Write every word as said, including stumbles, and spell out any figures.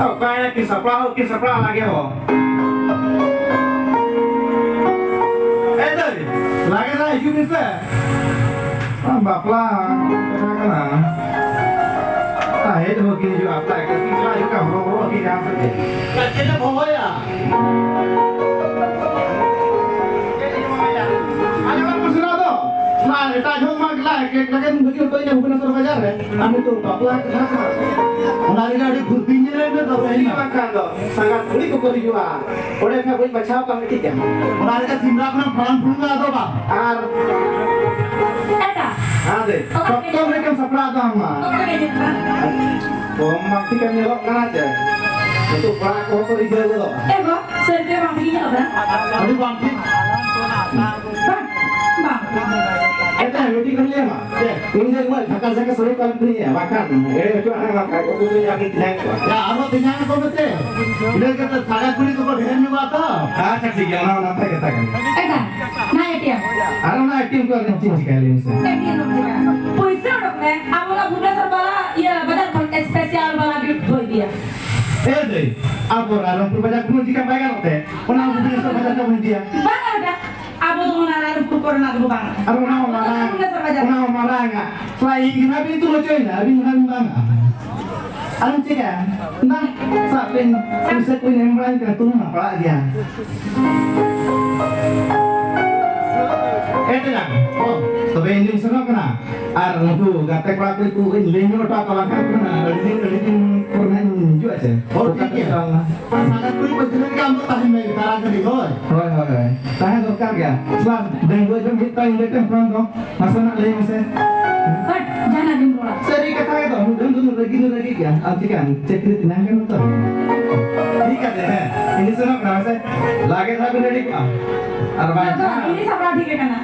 ᱚᱠᱟᱭᱮᱱᱟ ᱠᱤᱱ ᱥᱟᱯᱲᱟᱣ, ᱠᱤᱱ ᱥᱟᱯᱲᱟᱣ ᱞᱟᱜᱮ ᱦᱚᱸ᱾ ᱮ ᱫᱟᱹᱭ, ᱞᱟᱜᱮ ᱫᱟ ᱦᱤᱡᱩᱜ ᱢᱮᱥᱮ᱾ ᱵᱟᱯᱞᱟ ᱠᱟᱛᱷᱟ ᱠᱟᱱᱟ᱾ ᱟᱨ ᱦᱮᱡ ᱦᱚᱸ ᱠᱤᱱ ᱦᱤᱡᱩᱜᱼᱟ, ᱵᱟᱯᱞᱟ ᱮᱠᱟᱞ ᱛᱮ ᱪᱟᱞᱟᱜ ᱦᱩᱭᱩᱜ ᱠᱟᱱᱟ, ᱦᱚᱨᱚ ᱵᱚᱨᱚ ᱟᱹᱠᱤᱱ ᱡᱟᱦᱟᱸ ᱥᱮᱫ ᱜᱮ᱾ ᱪᱮᱫ ᱮᱢ ᱦᱚᱦᱚᱭᱟ? ᱟᱸᱡᱚᱢ ᱢᱮ ᱥᱮ ᱱᱚᱣᱟ ᱫᱚ? ᱚᱱᱟ ᱮᱴᱟᱜ ᱡᱚᱦᱚᱜ ᱢᱟ ᱞᱟᱜᱮ ᱞᱟᱜᱮ ᱵᱷᱩᱜᱤ ᱦᱚᱴᱚ ᱤᱧᱟ ᱵᱷᱩᱵᱽᱱᱮᱥᱚᱨ ᱵᱟᱡᱟᱨ ᱨᱮ᱾ ᱟᱨ ᱱᱤᱛᱚᱜ ᱵᱟᱯᱞᱟ ᱠᱟᱛᱷᱟ ᱠᱟᱱᱟ᱾ ᱚᱱᱟ ᱨᱮᱜᱮ ᱟᱹᱰᱤ ᱯᱷᱩᱨᱛᱤᱧ ᱧᱮᱞᱮᱫ ᱢᱮ ᱛᱚᱵᱮ᱾ ᱤᱧ ᱵᱟᱝᱠᱷᱟᱱ ᱫᱚ ᱥᱟᱸᱜᱟᱛ ᱠᱩᱲᱤ ᱠᱚᱠᱚ ᱦᱤᱡᱩᱜᱼᱟ᱾ ᱚᱸᱰᱮ ᱠᱷᱟᱱ ᱵᱟᱹᱧ ᱵᱟᱪᱷᱟᱣ ᱠᱚᱣᱟ ᱢᱤᱫᱴᱤᱡ ᱜᱟᱱ᱾ ᱚᱱᱟ ᱨᱮᱜᱮ ᱥᱤᱢᱨᱟ ᱠᱷᱚᱱᱟᱜ ᱯᱷᱟᱲᱟᱢ ᱯᱷᱩᱲᱩᱝᱟ ᱟᱫᱚ ᱵᱟᱝ᱾ ᱟᱨ ᱴᱟᱴᱟ᱾ ᱦᱮᱸ ᱫᱮ, ᱚᱠᱟ ᱥᱚᱠᱛᱚ ᱨᱮᱜᱮ? ᱦᱩᱭ ᱠᱟᱱ ᱥᱟᱯᱲᱟᱣ ᱫᱚ ᱟᱢ ᱢᱟ᱾ ᱚᱠᱟ ᱨᱮᱜᱮ ᱡᱮᱛᱟ? ᱠᱚᱢ ᱢᱟᱹᱠᱛᱤ ᱠᱟᱱ ᱧᱮᱞᱚᱜ ᱠᱟᱱᱟ ᱪᱮ? ᱱᱤᱛᱚᱜ ᱠᱚᱲᱟ ᱠᱚᱦᱚᱸ ᱠᱚ ᱨᱤᱡᱷᱟᱹᱣ ᱜᱚᱫᱚᱜᱼᱟ᱾ ᱮ ᱜᱚ, ᱥᱟᱹᱨᱤ ᱛᱮ ᱵᱟᱝ ᱴᱷᱤᱠ ᱧᱮᱞᱚᱜ ᱠᱟᱱᱟ᱾ ᱟᱹᱰᱤ ᱵᱟᱝ ᱴᱷᱤᱠ᱾ ᱵᱟᱝ᱾ ᱵᱟᱝ᱾ ᱮᱴᱟᱜ ᱢᱤᱫᱴᱤᱡ ᱠᱟᱛᱷᱟᱧ ᱞᱟᱹᱭ ᱟᱢᱟ᱾ ᱪᱮᱫ? ᱤᱧ ᱫᱚ ᱩᱱᱟᱹᱜ ᱡᱷᱟᱠᱟ ᱡᱷᱟᱠᱟ ᱥᱟᱹᱲᱤ ᱠᱚ ᱟᱞᱚᱢ ᱠᱤᱨᱤᱧᱟ, ᱵᱟᱠᱷᱟᱱ ᱮᱲᱮ ᱦᱚᱪᱚᱣᱟᱜ ᱢᱮ, ᱵᱟᱠᱷᱟᱱ ᱩᱠᱩ ᱠᱚ ᱧᱟᱢ ᱛᱮᱧᱟᱝ ᱠᱚᱣᱟ᱾ ᱭᱟ, ᱟᱨᱦᱚᱸ ᱛᱮᱧᱟᱝ ᱠᱚ ᱢᱮᱥᱮ᱾ ᱤᱱᱟᱹ ᱠᱟᱛᱮ ᱥᱟᱜᱟ ᱠᱩᱲᱤ ᱠᱚᱠᱚ ᱰᱷᱮᱨ ᱧᱚᱜᱚᱜᱼᱟ ᱛᱚ᱾ ᱟᱪᱪᱷᱟ, ᱴᱷᱤᱠ ᱜᱮᱭᱟ, ᱚᱱᱟ ᱦᱚᱸ ᱱᱟᱯᱟᱭ ᱠᱟᱛᱷᱟ ᱠᱟᱱᱟ᱾ ᱮᱴᱟᱜ, ᱱᱟ ᱮᱴᱤᱭᱟᱢ᱾ ᱟᱨ ᱚᱱᱟ ᱮᱴᱤᱭᱟᱢ ᱠᱚ ᱟᱫᱚ ᱪᱮᱫ ᱮᱢ ᱪᱤᱠᱟᱹᱭᱟ, ᱞᱟᱹᱭ ᱢᱮᱥᱮ? ᱮᱴᱤᱭᱟᱢ ᱫᱚ ᱪᱤᱠᱟᱹᱭᱟ? ᱯᱩᱭᱥᱟᱹ ᱚᱰᱚᱠ ᱢᱮ, ᱟᱵᱚ ᱚᱱᱟ ᱵᱷᱩᱵᱽᱱᱮᱥᱚᱨ ᱵᱟᱞᱟ, ᱤᱭᱟᱹ, ᱵᱟᱡᱟᱨ ᱠᱷᱚᱱ special ᱵᱟᱞᱟ gift ᱠᱚ ᱤᱫᱤᱭᱟ᱾ ᱮ ᱫᱟᱹᱭ, ᱟᱵᱚ ᱨᱟᱭᱨᱚᱝᱯᱩᱨ ᱵᱟᱡᱟᱨ ᱠᱷᱚᱱ ᱤᱫᱤ ᱠᱟᱜ ᱵᱟᱭ ᱜᱟᱱᱚᱜ ᱛᱮ? ᱚᱱᱟ ᱵᱷᱩᱵᱽᱱᱮᱥᱚᱨ ᱵᱟᱡᱟᱨ ᱠᱷᱚᱱ ᱵᱚᱱ ᱤᱫᱤᱭᱟ᱾ ᱵᱟᱝ ᱚᱰᱚᱠᱟ᱾ ᱟᱵᱚ ᱫᱚ ᱚᱱᱟ ᱨᱟᱭᱨᱚᱝᱯᱩᱨ ᱠᱚᱨᱮᱱᱟᱜ ᱫᱚ ᱵᱟᱝ᱾ ᱟᱨ ᱚᱱᱟ ᱦᱚᱸ ᱢᱟᱨᱟᱝ, ᱚᱱᱟ ᱦᱚᱸ ᱢᱟᱨᱟᱝ ᱟᱜ᱾ ᱛᱷᱚᱲᱟ ᱤᱧ ᱜᱮ ᱱᱟᱦᱟᱜ ᱵᱤᱱ ᱛᱩᱞ ᱦᱚᱪᱚᱭᱮᱱᱟ, ᱟᱹᱵᱤᱱ ᱫᱚ ᱱᱟᱦᱟᱜ ᱵᱤᱱ ᱵᱟᱝᱟ᱾ ᱟᱨᱮᱢ ᱪᱤᱠᱟᱹᱭᱟ? ᱫᱟ, ᱥᱟᱵ ᱵᱤᱱ, ᱯᱩᱭᱥᱟᱹ ᱠᱚᱧ ᱮᱢ ᱵᱟᱲᱟᱭ ᱠᱟᱱᱟ, ᱛᱩᱞ ᱢᱟ ᱯᱟᱲᱟᱜ ᱜᱮᱭᱟ᱾ ᱮ ᱛᱮᱞᱟᱝ, ᱚ, ᱛᱚᱵᱮ ᱤᱧ ᱫᱩᱧ ᱥᱮᱱᱚᱜ ᱠᱟᱱᱟ᱾ ᱟᱨ ᱩᱱᱠᱩ ᱜᱟᱛᱮ ᱠᱚᱲᱟ ᱠᱩᱲᱤ ᱠᱚ ᱤᱧ ᱞᱟᱹᱭ ᱧᱚᱜ ᱦᱚᱴᱚ ᱟᱠᱚᱣᱟ, ᱵᱟᱝᱠᱷᱟᱱ ᱠᱚ ᱢᱮᱱᱟ, ᱟᱹᱰᱤ ᱫᱤᱱ, ᱟᱹᱰᱤ ᱫᱤᱱ ᱯᱚᱨ ᱱᱟᱦᱟᱜ ᱤᱧ ᱦᱤᱡᱩᱜᱼᱟ ᱪᱮ? ᱦᱳᱭ, ᱴᱷᱤᱠ ᱜᱮᱭᱟ᱾ ᱟᱨ ᱥᱟᱸᱜᱟᱛ ᱠᱩᱲᱤ ᱯᱟᱹᱪᱷᱞᱟᱹ ᱨᱮᱜᱮ ᱟᱢ ᱫᱚ ᱛᱟᱦᱮᱱ ᱢᱮ, ᱛᱟᱨᱟ ᱜᱷᱟᱹᱲᱤ, ᱦᱳᱭ᱾ ᱦᱳᱭ, ᱦᱳᱭ, ᱦᱳᱭ᱾ ᱛᱟᱦᱮᱸ ᱫᱚᱨᱠᱟᱨ ᱜᱮᱭᱟ᱾ ᱥᱟᱞᱟ, ᱰᱟᱺᱜᱩᱣᱟᱹ ᱡᱚᱢ ᱦᱩᱭᱩᱜ ᱛᱟᱢ, ᱤᱧ ᱞᱟᱹᱭ ᱛᱮᱢ ᱯᱷᱳᱱ ᱫᱚ᱾ ᱱᱟᱥᱮᱱᱟᱜ ᱞᱟᱹᱭ ᱢᱮᱥᱮ᱾ ᱦᱟᱴ, ᱡᱟᱦᱟᱱᱟᱜ ᱜᱮᱢ ᱨᱚᱲᱟ᱾ ᱥᱟᱹᱨᱤ ᱠᱟᱛᱷᱟ ᱜᱮ ᱫᱚ, ᱱᱩᱱᱟᱹᱜ ᱫᱚ ᱨᱟᱹᱜᱤ ᱫᱚ ᱨᱟᱹᱜᱤ ᱜᱮᱭᱟ᱾ ᱟᱢ ᱪᱤᱠᱟᱹᱭᱟᱢ? ᱪᱟᱹᱠᱨᱤ ᱛᱮ ᱧᱟᱢ ᱜᱮ ᱱᱚᱛᱮ᱾ ᱴᱷᱤᱠ ᱟᱪᱷᱮ, ᱦᱮᱸ᱾ ᱤᱧ ᱥᱮᱱᱚᱜ ᱠᱟᱱᱟ, ᱦᱮᱸ ᱥᱮ? ᱞᱟᱜᱮ ᱫᱷᱟᱨᱟ ᱵᱤᱱ ᱨᱮᱰᱤ ᱠᱚᱜᱼᱟ᱾ ᱟᱨ ᱵᱟᱝ ᱱᱚᱣᱟ ᱫᱚ ᱤᱧ ᱥᱟᱯᱲᱟᱣ ᱴᱷᱤᱠ ᱟᱠᱟᱱᱟ᱾